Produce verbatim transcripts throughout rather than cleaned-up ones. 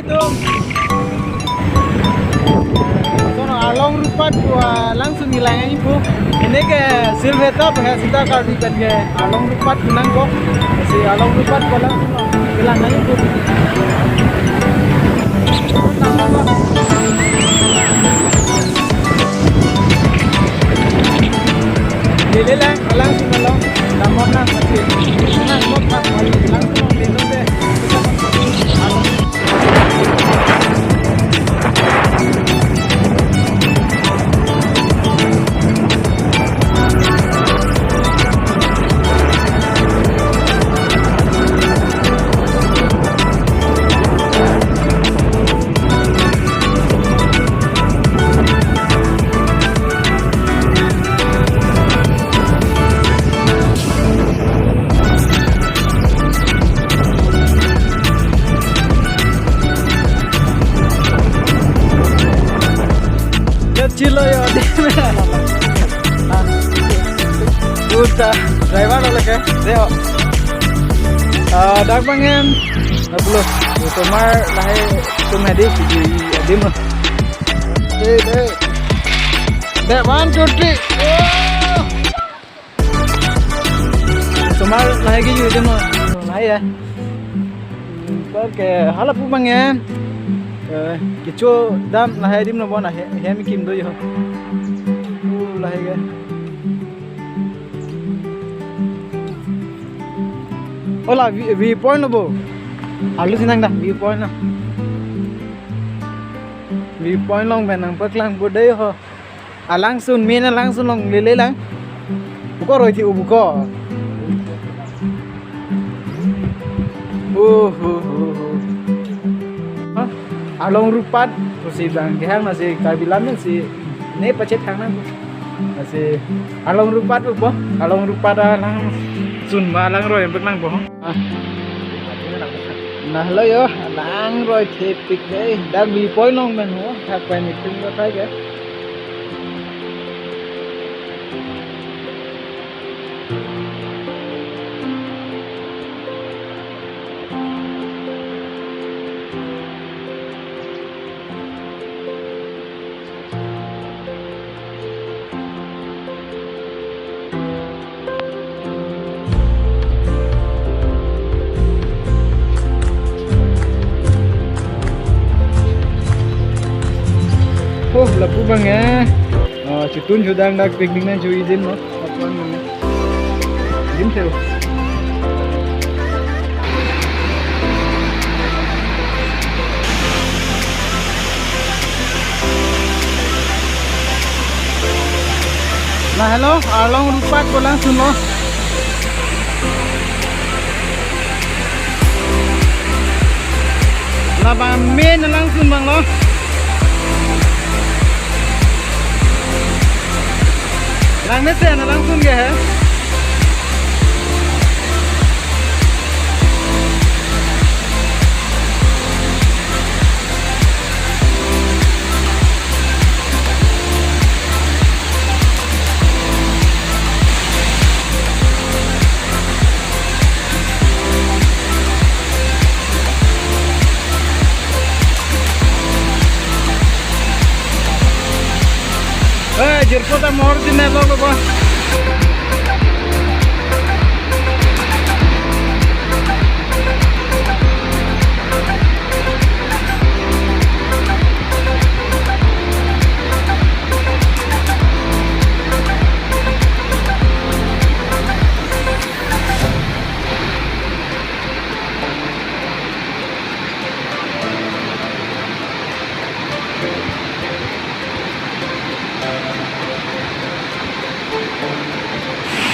Tum. Sono Arlong Rupat pu alangsun kelang nangji pu. Pini ke Silveta pu he sita Karbi pen ke Arlong Rupat pu nangkok. Si Arlong Rupat pu alangsun kelang nangji pu. Lele lang, alangsun along. Lamon nang mati. Nang mot nang mati. Alangsun along lele te. Chilo yo, di. Uta, driver lo leke, deo. Ah, dak bang en. Dak lo. Osomar lahai tum hadi sigi adim lo. Dei, dei. Dei, one, two, three. Oh! Osomar lahai ke yu adim lo. Lahai ya. Ke hala pu bang en. Eh, kecho dam lahai adim lo bon ahe, hem kim do yo. Pu lahai ke. Ola view, view point lo bo. Alu sinang dah view point lo. View point along pen nangpaklang pu dei ho. Alangsun, main alangsun along lele lang. Buko roi thi u buko. Oh, oh, oh, oh. Hah? Arlong Rupat, pusi bang kehang nasi Karbi lam si ne pachet hang nang. Nasi Arlong Rupat upo, Arlong Rupat alangsun ma alangroi pek nang po. Ah. Nah, lo yo, alangroi thepik dei. Dak view point along pen ho, thak pen itum ko thai ke. Oh, lapu bang eh. Ah, chutun chudang dak picnic nangcho-i adim lo. Lapu bang eh. Adim theo. Nah, hello, Arlong Rupat pu alangsun lo. Labang main alangsun bang lo. Lang mesen alangsun ke he. Eh, jirpo ta mor din na lo ko.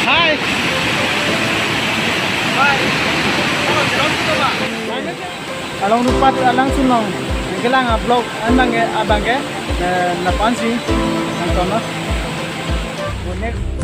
Hai. Hai. Arlong Rupat alangsun along. Kelang a-vlog an bang ke, abang ke, eh, nangpansi nangton lo. Next